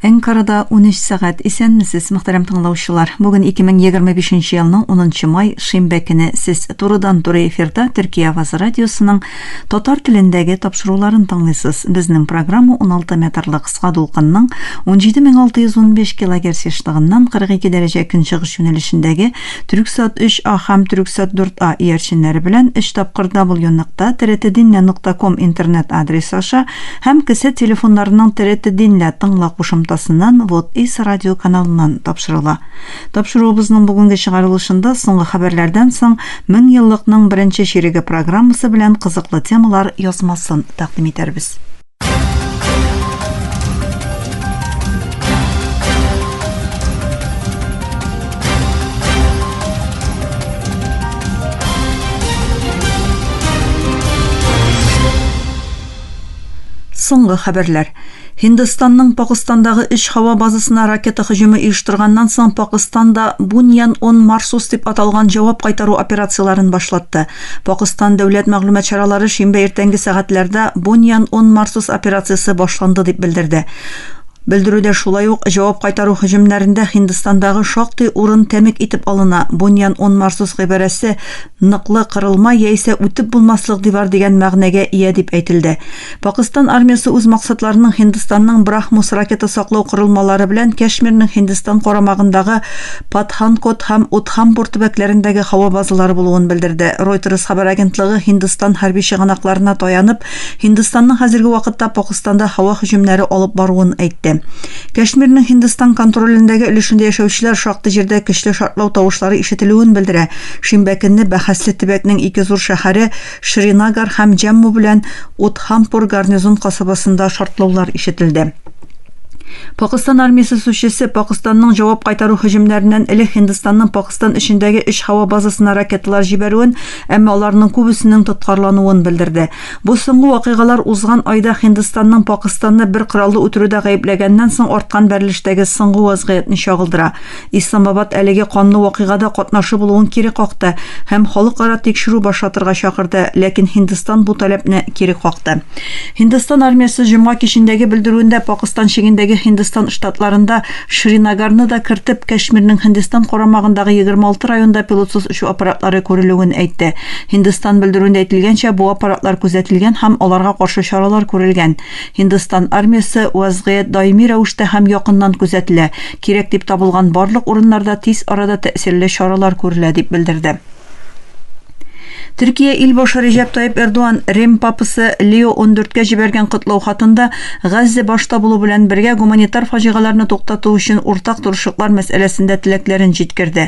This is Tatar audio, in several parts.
Әнкарада 13 сәгать. Исәнмесез, мөхтәрәм тыңлаучылар. Бүген 2025 елның 10 май шимбә көне. Сез турыдан-туры эфирда Төркия Авазы радиосының татар телендәге тапшыруларын тыңлыйсыз. Безнең программа 16 метрлы кыска дулкынның 17615 килогерц ешлыгыннан 42 дәрәҗә көнчыгыш юнәлешендәге Түрксат 3А һәм Түрксат 4А иярченнәре белән 3 тапкыр w.trtdinle.com интернет адресы аша һәм кесә телефоннарының TRT Dinle тыңла кушымтасыннан Вот Ис радио каналыннан тапшырыла. Тапшыруыбызның бүгенге чыгарылышында соңгы хәбәрләрдән соң Меңьеллыкның беренче чиреге программасы белән кызыклы темалар язмасын тәкъдим итәрбез. Соңгы хәбәрләр. Һиндстанның Пакыстандагы өч һава базасына ракета һөҗүме оештырганнан соң Пакыстан да Буньян-он-Марсус дип аталган җавап кайтару операцияләрен башлатты. Пакыстан дәүләт мәгълүмат чаралары шимбә иртәнге сәгатьләрдә Буньян-он-Марсус операциясе башланды дип белдерде. Белдерүдә шулай ук җавап кайтару һөҗүмнәрендә Һиндстандагы шактый урын тәмек итеп алына, Буньян-он-Марсус гыйбарәсе ныклы кырылма яисә үтеп булмаслык дивар дигән мәгънәгә ия дип әйтелде. Пакыстан армиясе үз максатларының Һиндстанның Брахмос ракета саклау корылмалары белән Кәшмирнең Һиндстан карамагындагы Патханкот һәм Удхампур төбәкләрендәге һава базалары булуын белдерде. Reuters хәбәр агентлыгы Һиндстан хәрби чыганакларына таянып, Һиндстанның хәзерге вакытта Пакыстанда һава һөҗүмнәре алып баруын әйтте. Кәшмирнең Һиндстан контролендәге өлешендә яшәүчеләр шактый җирдә көчле шартлау тавышлары ишетелүен белдерә. Шимбә көнне бәхәсле төбәкнең ике зур шәһәре Шринагар һәм Джамму белән Удхампур гарнизон касабасында шартлаулар ишетелде. Пакыстан армиясе сүзчесе Пакыстанның җавап кайтару һөҗүмнәреннән элек Һиндстанның Пакыстан эчендәге өч һава базасына ракеталар җибәрүен, әмма аларның күбесенең тоткарлануын белдерде. Бу соңгы вакыйгалар узган айда Һиндстанның Пакыстанны бер кораллы үтерүдә гаепләгәннән соң арткан бәрелештәге соңгы вазгыятьне чагылдыра. Исламабад әлеге канлы вакыйгада катнашы булуын кире какты һәм халыкара тикшерү башлатырга чакырды, ләкин Һиндстан бу таләпне кире какты. Һиндстан армиясе җомга кичендәге белдерүендә Пакыстан чигендәге Һиндстан штатларында Шринагарны да кертеп, Кәшмирнең Һиндстан карамагындагы 26 районда пилотсыз очу аппаратлары күрелүен әйтте. Һиндстан белдерүендә әйтелгәнчә, бу аппаратлар күзәтелгән һәм аларга каршы чаралар күрелгән. Һиндстан армиясе вазгыять даими рәвештә һәм якыннан күзәтелә, кирәк дип табылган барлык урыннарда тиз арада тәэсирле чаралар күрелә, дип белдерде. Төркия ил башы Реҗәп Тайип Эрдоган Рим папасы Лео XIV-кә җибәргән котлау хатында Газзә башта булу белән бергә гуманитар фаҗигаләрне туктату өчен уртак тырышлыклар мәсьәләсендә теләкләрен җиткерде.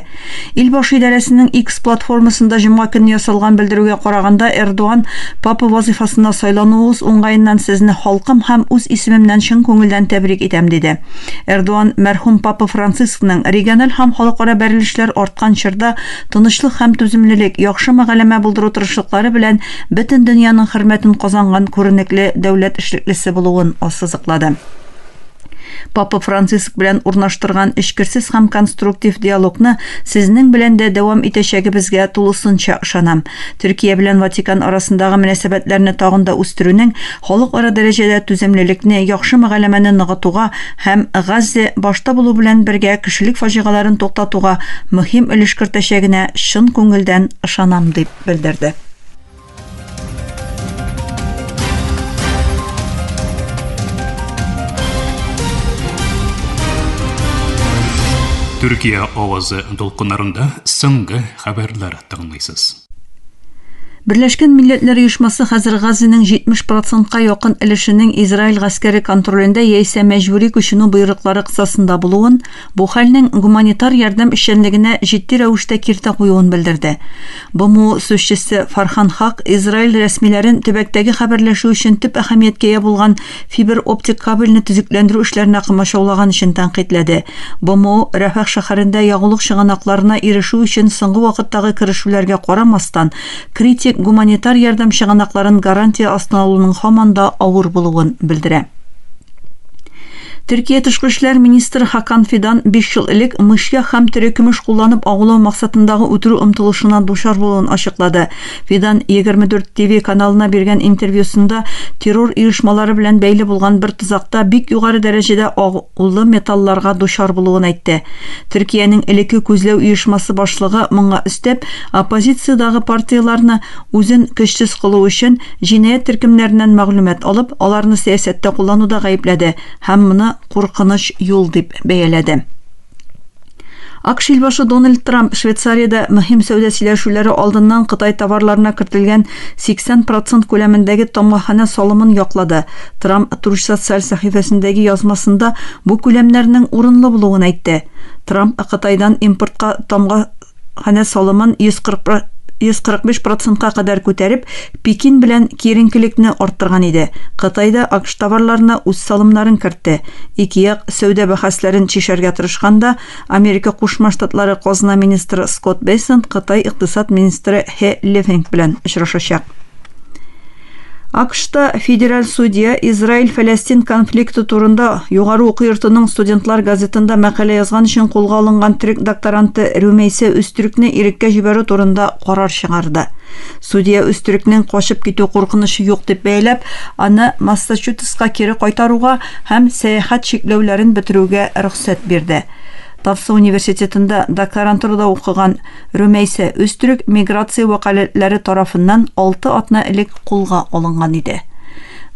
Ил башы идарәсенең X платформасында җомга көнне ясалган белдерүгә караганда, Эрдоган папа вазыйфасына сайлануыгыз уңаеннан сезне халкым һәм үз исемемнән чын күңелдән тәбрик итәм, диде. Эрдоган мәрхүм папа Францискның региональ һәм халыкара бәрелешләр арткан чорда тынычлык һәм түземлелек, яхшы мөгаләмә булдыру тырышлыклары белән бөтен дөньяның хөрмәтен казанган күренекле дәүләт эшлеклесе булуын ассызыклады. Папа Франциск белән урнаштырган эчкерсез һәм конструктив диалогны сезнең белән дә дәвам итәчәгебезгә тулысынча ышанам. Төркия белән Ватикан арасындагы мөнәсәбәтләрне тагын да үстерүнең халыкара дәрәҗәдә түземлелекне, яхшы мөгаләмәне ныгытуга һәм Газзе башта булу белән бергә кешелек фаҗигаләрен туктатуга мөһим өлеш кертәчәгенә чын күңелдән ышанам, дип белдерде. Төркия авазы дулкыннарында соңгы хәбәрләр тыңлыйсыз. Берләшкән Милләтләр Оешмасы хәзер Газзәнең 70 процентка якын өлешенең Израиль гаскәре контролендә яисә мәҗбүри күченү боерыклары кысасында булуын, Бу хәлнең гуманитар ярдәм эшчәнлегенә җитди рәвештә киртә куюын белдерде. БМО сүзчесе Фархан Хак Израиль рәсмиләрен төбәктәге хәбәрләшү өчен төп әһәмияткә ия булган фибер-оптик кабельне төзекләндерү эшләренә комачаулаган өчен тәнкыйтьләде. БМО Рәфах шәһәрендә ягулык чыганакларына ирешү өчен соңгы вакыттагы керешүләргә карамастан, критик гуманитар ярдәм чыганакларын гарантия астына алуның һаман да авыр булуын белдерә. Төркия тышкы эшләр министры Хакан Фидан 5 ел элек мышьяк һәм терекөмеш кулланып агулау максатындагы үтерү омтылышына дучар булуын ачыклады. Фидан 24 TV каналына биргән интервьюсында террор оешмалары белән бәйле булган бер тозакта бик югары дәрәҗәдә агулы металларга дучар булуын әйтте. Төркиянең элекке күзләү оешмасы башлыгы моңа өстәп, оппозициядагы партияләрне үзен көчсез кылу өчен җинаять төркемнәреннән мәгълүмат алып, аларны сәясәттә куллануда гаепләде һәм моны куркыныч юл дип бәяләде. АКШ илбашы Дональд Трамп Швейцариядә мөһим сәүдә сөйләшүләре алдыннан Кытай товарларына кертелгән 80 процент күләмендәге тамгаханә салымын яклады. Трамп Труш социаль сәхифәсендәге язмасында бу күләмнәрнең урынлы булуын әйтте. Трамп Кытайдан импортка тамга ханә салымын 140 145 процентка кадәр күтәреп, Пекин белән киеренкелекне арттырган иде. Кытай да АКШ товарларына үз салымнарын кертте. Ике як сәүдә бәхәсләрен чишәргә тырышканда, Америка Кушма Штатлары казна министры Скотт Бессент Кытай икътисад министры Хе Лефенг белән очрашачак. АКШта федераль судья Израиль-Фәләстин конфликты турында югары уку йортының студентлар газетында мәкалә язган өчен кулга алынган төрек докторанты Рүмәйсә Үстүркне иреккә җибәрү турында карар чыгарды. Судья Үстүркнең качып китү куркынычы юк дип бәяләп, аны Массачусетска кире кайтаруга һәм сәяхәт чикләүләрен бетерүгә рөхсәт бирде. Тафсы университетында докторантурада укыган Рөмәйсә Өзтөрек миграция вәкаләтләре тарафыннан 6 атна элек кулга алынган иде.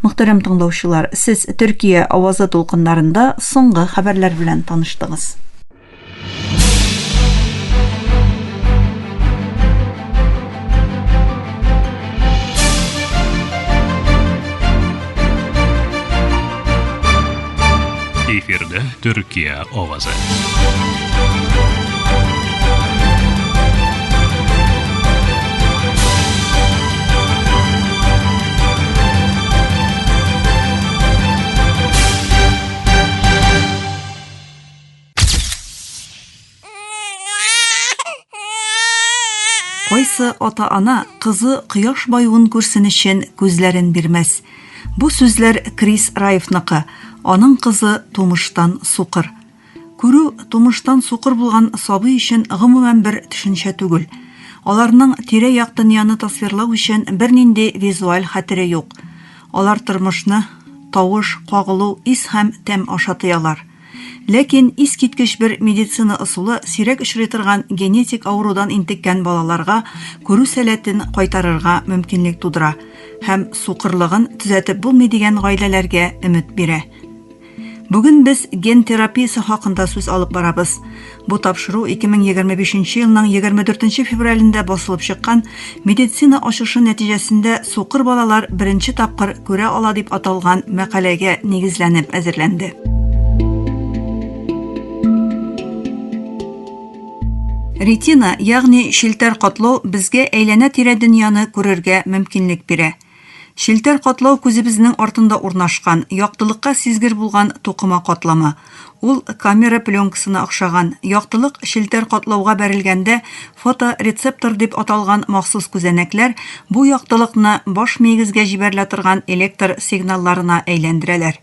Мөхтәрәм тыңлаучылар, сез Төркия авазы дулкыннарында соңгы хәбәрләр белән таныштыгыз. Эфирда Төркия авазы. Кайсы ата-ана кызы кояш баюын күрсен өчен күзләрен бирмәс? Бу сүзләр Крис Раевныкы. Аның кызы тумыштан сукыр. Күрү тумыштан сукыр булган сабый өчен гомумән бер төшенчә түгел. Аларның тирә-як дөньяны тасвирлау өчен бернинди визуаль хәтере юк. Алар тормышны тавыш, кагылу, ис һәм тәм аша тоялар. Ләкин искиткеч бер медицина ысулы сирәк очрый торган генетик авырудан интеккән балаларга күрү сәләтен кайтарырга мөмкинлек тудыра һәм сукырлыгын төзәтеп булмый дигән гаиләләргә өмет бирә. Бүген без ген терапиясе хакында сүз алып барабыз. Бу тапшыру 2025 елның 24 февралендә басылып чыккан Медицина ачышы нәтиҗәсендә сукыр балалар беренче тапкыр күрә ала дип аталган мәкаләгә нигезләнеп әзерләнде. Ретина, ягъни челтәр катлау безгә әйләнә-тирә дөньяны күрергә мөмкинлек бирә. Челтәр катлау күзебезнең артында урнашкан, яктылыкка сизгер булган тукыма катламы. Ул камера пленкасына охшаган. Яктылык челтәр катлауга бәрелгәндә фоторецептор дип аталган махсус күзәнәкләр бу яктылыкны баш миегезгә җибәрелә торган электр сигналларына әйләндерәләр.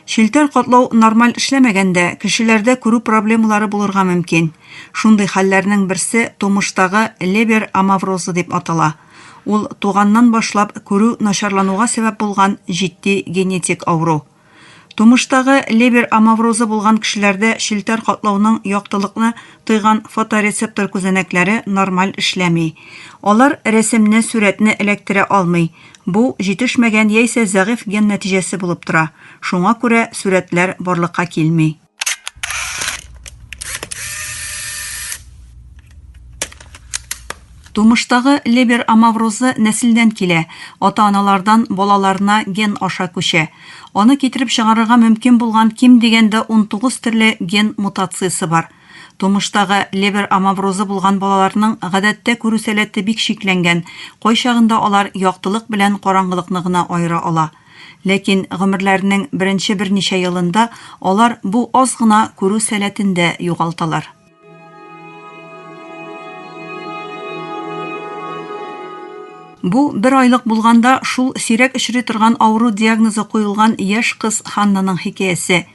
Челтәр катлау нормаль эшләмәгәндә, кешеләрдә күрү проблемалары булырга мөмкин. Шундый хәлләрнең берсе тумыштагы Лебер амаврозы дип атала. Ул туганнан башлап күрү начарлануга сәбәп булган җитди генетик авыру. Тумыштагы Лебер амаврозы булган кешеләрдә челтәр катлауның яктылыкны тойган фоторецептор күзәнәкләре нормаль эшләми. Алар рәсемне, сурәтне эләктерә алмый. Бу, җитешмәгән яисә зәгыйфь ген нәтиҗәсе булып тора, шуңа күрә сурәтләр барлыкка килми. Тумыштагы Лебер амаврозы нәселдән килә, ата-аналардан балаларына ген аша күчә. Аны китереп чыгарырга мөмкин булган ким дигәндә 19 төрле ген мутациясе бар. Тумыштагы Лебер амаврозы булган балаларның гадәттә күрү сәләте бик чикләнгән, кайчагында алар яктылык белән караңгылыкны гына аера ала. Ләкин гомерләренең беренче берничә елында алар бу аз гына күрү сәләтен дә югалталар. Бу бер айлык булганда шул сирәк очрый торган авыру диагнозы куелган яшь кыз Ханнаның хикәясе.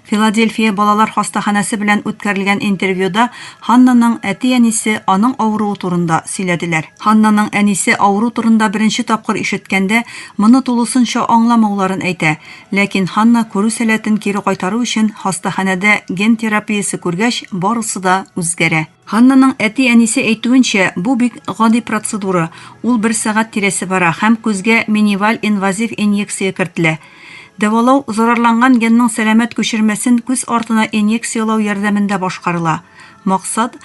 Филадельфия балалар хастаханәсе белән үткәрелгән интервьюда Ханнаның әти-әнисе аның авыруы турында сөйләделәр. Ханнаның әнисе авыру турында беренче тапкыр ишеткәндә, моны тулысынча аңламауларын әйтә. Ләкин Ханна күрү сәләтен кире кайтару өчен хастаханәдә ген терапиясе күргәч, барысы да үзгәрә. Ханнаның әти-әнисе әйтүенчә, бу бик гади процедура, ул бер сәгать тирәсе бара һәм күзгә миниваль инвазив инъекция кертелә. Дәвалау зарарланган генның сәламәт күчермәсен күз артына инъекцияләү ярдәмендә башкарыла. Максат,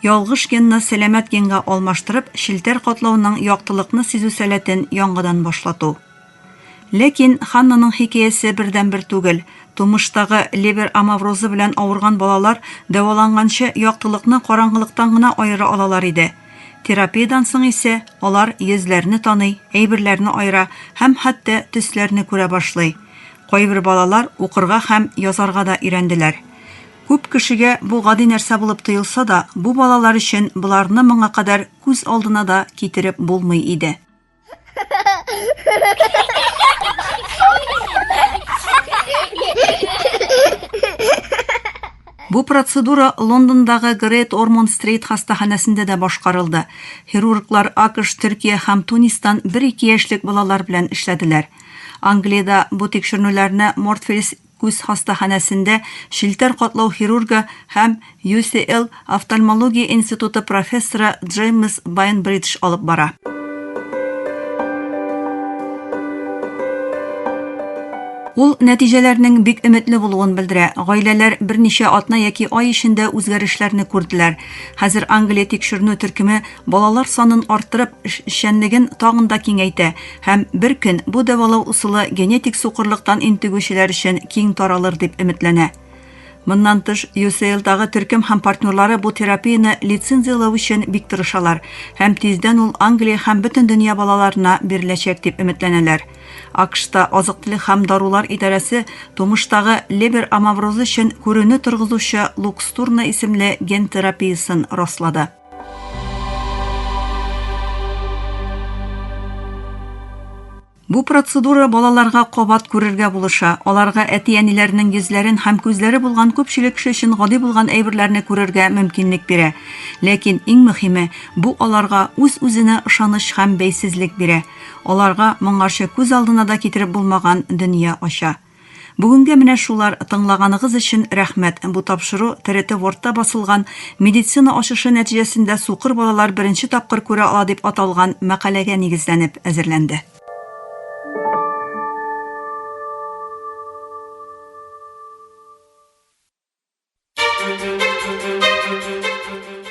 ялгыш генны сәламәт генга алмаштырып, челтәр катлауның яктылыкны сизү сәләтен яңадан башлату. Ләкин Ханнаның хикәясе бердәнбер түгел. Тумыштагы Лебер амаврозы белән авырган балалар дәваланганчы яктылыкны караңгылыктан гына аера алалар иде. Терапиядән соң исә алар йөзләрне таный, әйберләрне аера һәм хәтта төсләрне күрә башлый. Кайбер балалар укырга һәм язарга да өйрәнделәр. Күп кешегә бу гади нәрсә булып тоелса да, бу балалар өчен боларны моңа кадәр күз алдына да китереп булмый иде. Бу процедура Лондондагы Грейт Ормонд Стрит хастаханәсендә дә башкарылды. Хирурглар АКШ, Төркия һәм Тунистан бер-ике яшьлек балалар белән эшләделәр. Англиядә бу тикшеренүләрне Мортфельс Күз хастаханәсендә челтәр катлау хирургы һәм UCL офтальмология институты профессоры Джеймс Байнбридж алып бара. Ул нәтиҗәләрнең бик өметле булуын белдерә. Гаиләләр берничә атна яки ай эчендә үзгәрешләрне күрделәр. Хәзер Англия тикшеренү төркеме балалар санын арттырып, эшчәнлеген тагын да киңәйтә һәм бер көн бу дәвалау ысулы генетик сукырлыктан интегүчеләр өчен киң таралыр дип өметләнә. Моннан тыш, UCL-дагы төркем һәм партнерлары бу терапияне лицензияләү өчен бик тырышалар һәм тиздән ул Англия һәм бөтен дөнья балаларына биреләчәк дип өметләнәләр. АКШта Азык-төлек һәм дарулар идарәсе тумыштагы Лебер амаврозы өчен күрүне торгызучы Лукстурна исемле ген терапиясен раслады. Бу процедура балаларга кабат күрергә булыша, аларга әти-әниләренең йөзләрен һәм күзләре булган күпчелек кеше өчен гади булган әйберләрне күрергә мөмкинлек бирә. Ләкин иң мөһиме, бу аларга үз-үзенә ышаныч һәм бәйсезлек бирә. Аларга моңарчы күз алдына да китереп булмаган дөнья ача. Бүгенгә менә шулар, тыңлаганыгыз өчен рәхмәт. Бу тапшыру ТРТ Вордта басылган Медицина ачышы нәтиҗәсендә сукыр балалар беренче тапкыр күрә ала дип аталган мәкаләгә нигезләнеп әзерләнде.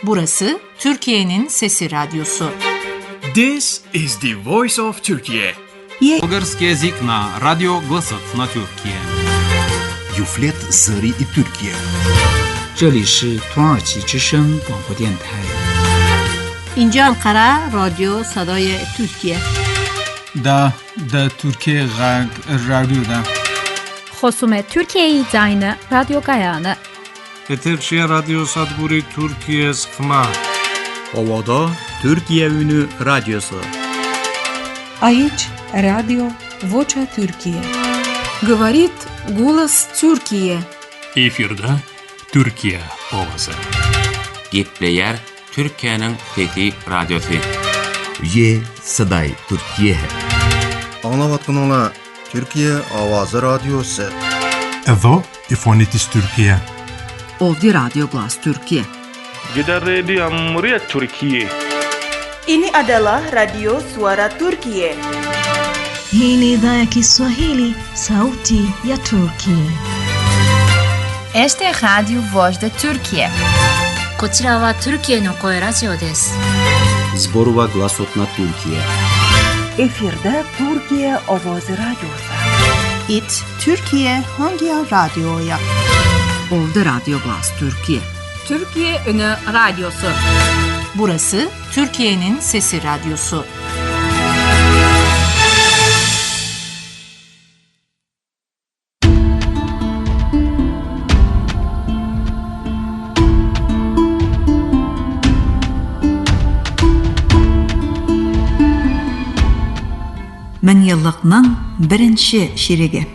Burası Türkiye'nin Sesi Radyosu. This is the voice of Turkey. Български език на Радио Гласът на Türkiye. Юфлет Zëri i Türkiye. 这里是土耳其之声广播电台。 اینجا انقره رادیو صدای ترکیه. دا د ترکیې غږ رادیو ده. Xosume Türkiye'yi ձայնը ռադիոկայանը։ Եթերշիա ռադիոսადგուրի Türkiye's խմա։ Ovada Türkiye Ünü Radyosu. Aici Radio Vocea Türkiye. Говорит голос Türkiye. Efirde Türkiye Owazy. Gepleýär Türkiýäniň Sesi Radiosy. Ye Saday Türkiye. Аңлаватқаныңла Türkiye Avazı Radyosu. Εδώ η φωνή της Τουρκία. Ovdje Radio Glas Türkiye. Gidan rediyon muryar Türkiye. Ini adalah Radio Suara Turkiye. Hii ni idhaa ya Kiswahili, sauti ya Turki. Esta é a Rádio Voz da Türkiye. こちらはトルキエの声ラジオです。 Зборува гласот на Туркија. Efirde Türkiye Ovozi Radyosu. It Türkiye Hangi Radyo'ya? Ovdje Radio Glas Türkiye. Türkiye Ünü Radyosu. Burası Türkiye'nin Sesi Radyosu. Меңьеллыкның беренче чиреге.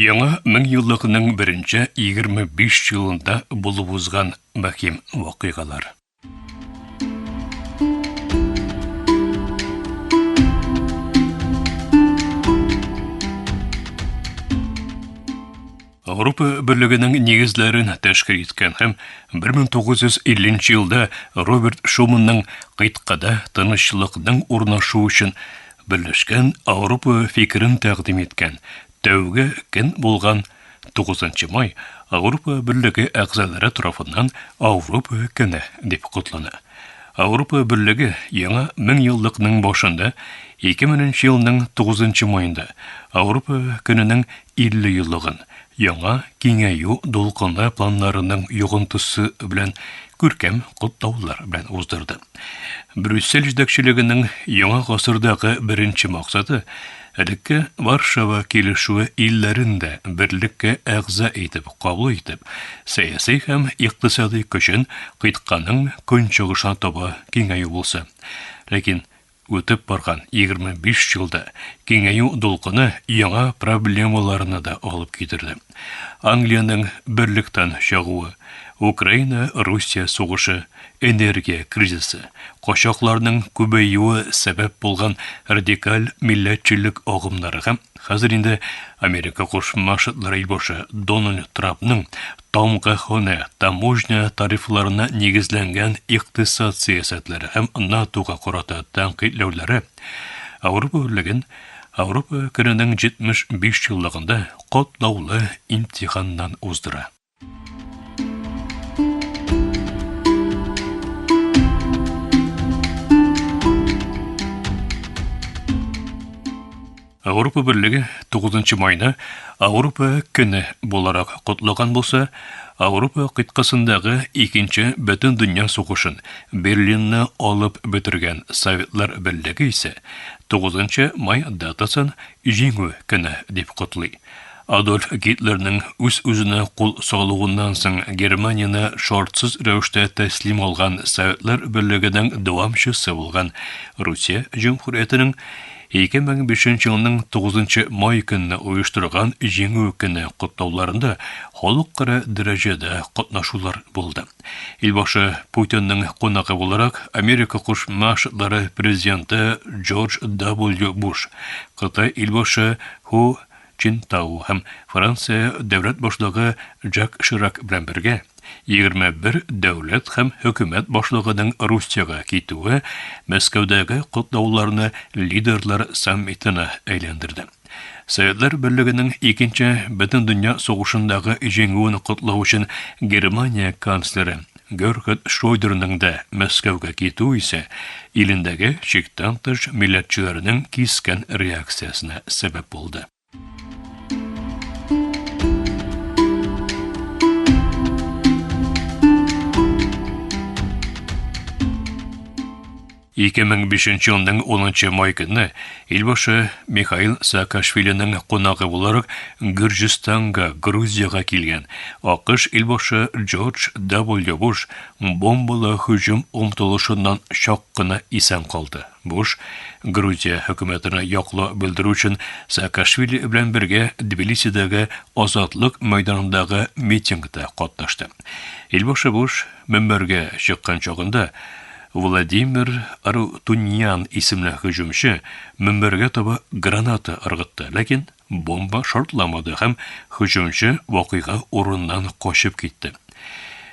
Яңа меңьеллыкның беренче 25 елында булып узган мөһим вакыйгалар. Ауропа берлегенең нигезләрен тәшкил иткән һәм 1950 елда Роберт Шуманның кыйтгада тынычлыкның урнашу өчен берләшкән Ауропа фикерен тәкъдим иткән тәүге көн булган 9 май Ауропа берлеге әгъзалары тарафыннан Ауропа көне дип котлана. Ауропа берлеге яңа меңьеллыкның башында 2000 елның 9 маенда Ауропа көненең 50 еллыгын яңа киңәю дулкыны планнарының йогынтысы белән күркәм котлаулар белән уздырды. Брюссель җитәкчелегенең яңа гасырдагы беренче максаты элекке Варшава килешүе илләрен дә берлеккә әгъза итеп кабул итеп, сәяси һәм икътисади көчен кыйтганың көнчыгышына таба киңәю булса. Ләкин үтеп барган 25 елда киңәю дулкыны яңа проблемаларны да алып китерде. Англиянең берлектән чыгуы, Украина-Русия сугышы, энергия кризисы, качакларның күбәюе сәбәп булган радикаль милләтчелек агымнары һәм хәзер инде Америка Кушма Штатлары илбашы Дональд Трампның тамгаханә, таможня тарифларына нигезләнгән икътисад сәясәтләре һәм НАТОга карата тәнкыйтьләүләре Ауропа берлеген Ауропа көненең 75 еллыгында катлаулы имтиханнан уздыра. Ауропа берлеге 9 майны Ауропа көне буларак котлаган булса, Ауропа кыйтгасындагы икенче бөтендөнья сугышын Берлинны алып бетергән Советлар берлеге исә 9 май датасын Җиңү көне дип котлый. Адольф Гитлерның үз-үзенә кул салуыннан соң Германияне шартсыз рәвештә тәслим алган Советлар Берлегенең дәвамчысы булган Русия Җөмһүриятенең 2005 елның 9 май көнне оештырган Җиңү көне котлауларында халыкара дәрәҗәдә катнашулар булды. Илбашы Путинның кунагы буларак Америка Кушма Штатлары президенты Джордж W. Буш, Кытай илбашы Ху Цзиньтао һәм Франция дәүләт башлыгы Жак Ширак белән бергә 21 дәүләт һәм хөкүмәт башлыгының Русиягә китүе Мәскәүдәге котлауларны лидерлар саммитына әйләндерде. Советлар Берлегенең икенче бөтендөнья сугышындагы җиңүен котлау өчен Германия канцлеры Герхард Шрёдерның да Мәскәүгә китүе исә илендәге чиктән тыш милләтчеләрнең кискен реакциясенә сәбәп булды. 2005 елның 10 май көнне илбашы Михаил Саакашвилиның кунагы буларак Гөрҗистанга, Грузиягә килгән АКШ илбашы Джордж W. Буш бомбалы һөҗүм омтылышыннан чак кына исән калды. Буш Грузия хөкүмәтенә яклау белдерү өчен Саакашвили белән бергә Тбилисидәге Азатлык мәйданындагы митингта катнашты. Илбашы Буш мөнбәргә чыккан чагында Владимир Арутуньян исемле һөҗүмче мөнбәргә таба граната ыргытты, ләкин бомба шартламады һәм һөҗүмче вакыйга урыныннан качып китте.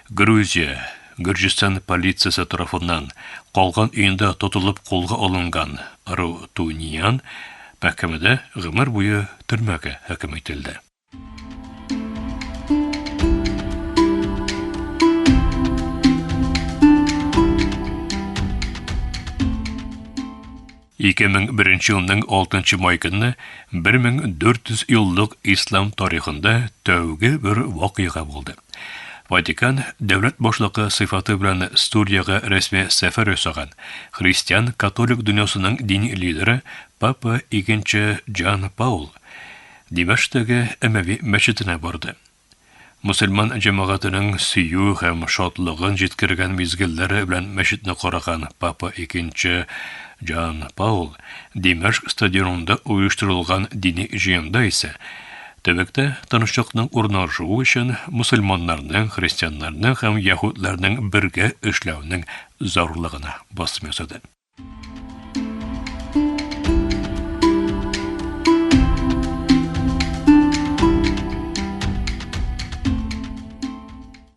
Грузия, Гөрҗистан полициясе тарафыннан калган өендә тотылып кулга алынган Арутуньян мәхкәмәдә гомер буе төрмәгә хөкем ителде. 2001 елның 6 май көнне 1400 еллык ислам тарихында тәүге бер вакыйга булды. Ватикан дәүләт башлыгы сыйфаты белән Стуриягә рәсми сәфәр ясаган христиан католик дөньясының дини лидеры Папа II Джан Паул Димәштәге Әмәви мәчетенә барды. Мөселман җәмәгатенең сөю һәм шатлыгын җиткергән мизгелләре белән мәчетне караган Папа II Джан Паул Димәшк стадионында оештырылган дини җыенда исә Төбәктә тынычлыкның урнашуы өчен мөселманнарның, христианнарның һәм яһүдләрнең бергә эшләүнең зарурлыгына басым ясады.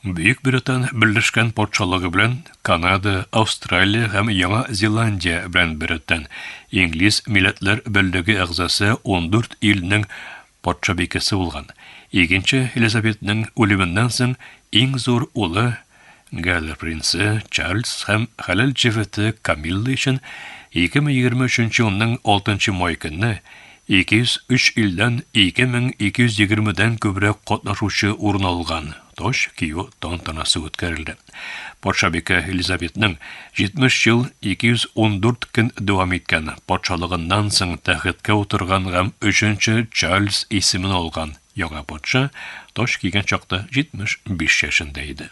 Бөек Британ Берләшкән Патшалыгы белән Канада, Австралия һәм Яңа Зеландия белән беррәттән Инглиз Милләтләр Берлеге әгъзасы 14 илнең патшабикәсе булган. Икенче Елизаветның үлеменнән соң иң зур улы Галлер принцы Чарльз һәм хәләл җефете Камилла өчен 2023 елның 6 май көнне 203 илдән 2220 дән күбрәк катнашучы урын алган таҗ кию тантанасы үткәрелде. Патшабикә Елизаветның 70 ел 214 көн дәвам иткән патшалыгыннан соң тәхеткә утырган һәм өченче Чарльз исемен алган яңа патша таҗ кигән чакта 75 яшендә иде.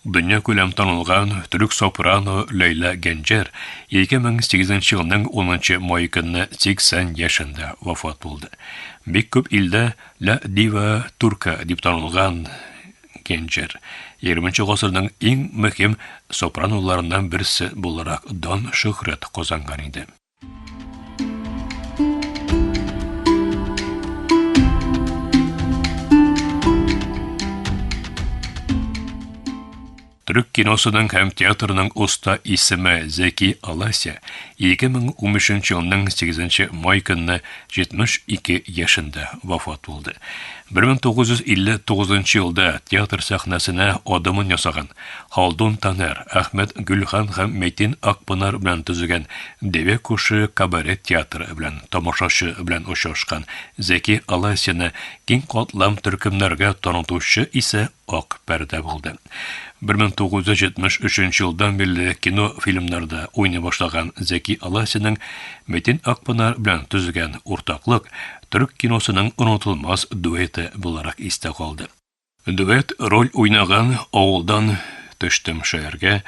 Дөнья күләм танылган төрек сопрано Ләйлә Гәнҗәр 2008 елның 10 май көнне 80 яшендә вафат булды. Бик күп илдә Ла Дива Турка дип танылган Гәнҗәр 20 гасырның иң мөһим сопраноларыннан берсе буларак дан шөһрәт казанган иде. Төрек киносының һәм театрының оста исеме Зәки Аласya 2013 елның 8 май көнне 72 яшендә вафат булды. 1959 елда театр сәхнәсенә адымын ясаган Халдун Танер, Әхмәт Гөлхан һәм Метин Акпынар белән төзегән Деве кошы кабаре театры белән тамашачы белән очрашкан Зәки Аласяны киң катлам төркемнәргә танытучы исә Ак пәрдә булды. 1973 елдан бирле кино фильмнарда уйный башлаган Зәки Аласяның Метин Акпынар белән төзегән уртаклык төрек киносының онытылмас дуэты буларак истә калды. Дуэт роль уйнаган авылдан төштем шәһәргә,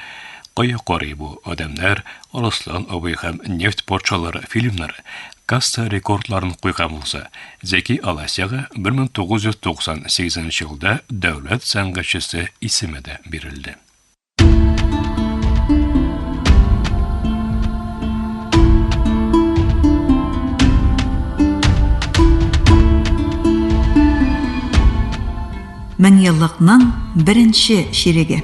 Кая карый бу адәмнәр, Арыслан абый һәм Нефть патшалары фильмнары касса рекордларын куйган булса, Зәки Аласяга 1998 елда дәүләт сәнгатьчесе исеме дә бирелде. Меңьеллыкның беренче чиреге.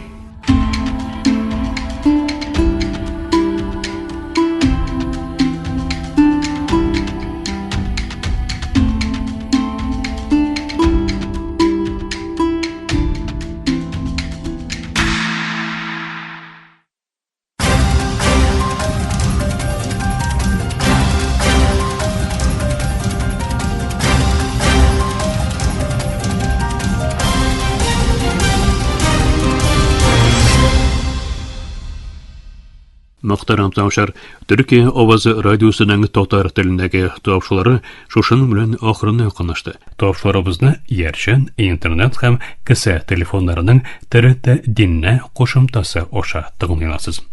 Мөхтәрәм тыңлаучылар, Төркия авазы радиосының татар телендәге тапшырулары шушының белән ахырына якынлашты. Тапшыруларыбызны иярчен интернет һәм кесә телефоннарының ТРТ Динне кушымтасы аша тыңлый аласыз.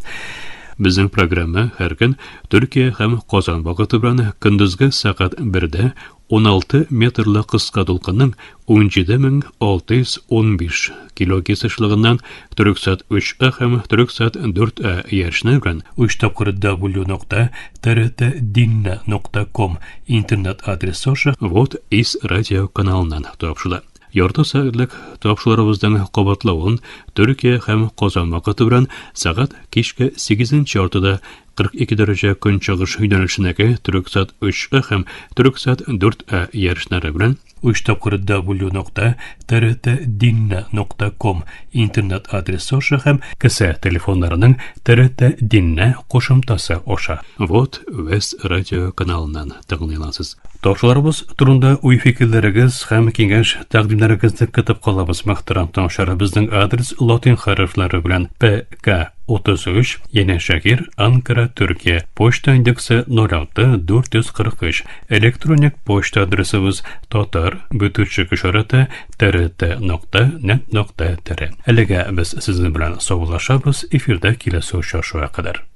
Безнең программа һәр көн Төркия һәм Казан вакыты белән көндезге сәгать 1дә 16 метрлы кыска дулкынның 17615 килогерц ешлыгыннан Төрексат 3А һәм Төрексат 4А иярчене белән 3 тапкыр w.trtdinne.com интернет адресы аша Вот из радио каналыннан тапшыла. Ярты сәгатьлек тапшыруларыбызның кабатлавын Төркия һәм Казан вакыты белән сәгать кичке 8 яртыда 42 дәрәҗә көнчыгыш юнәлешендәге Төрексат 3А һәм Төрексат 4А иярченнәре белән 3 тапкыр w.trtdinne.com интернет адресы аша һәм кесә телефоннарының ТРТ Динне кушымтасы аша Вот Вест радио каналыннан тыңлый аласыз. Тапшыруларыбыз турында уй-фикерләрегез һәм киңәш тәкъдимнәрегезне көтеп калабыз. Мөхтәрәм тыңлаучылар, безнең адрес латин хәрефләре белән P K 33, Yenişehir, Ankara, Türkiye. Почта индексы 06 443. Электроник почта адресыбыз татар бөтүчек ишарәте trt.net.tr. Әлегә без сезнең белән саубуллашабыз, эфирдә киләсе очрашуга кадәр.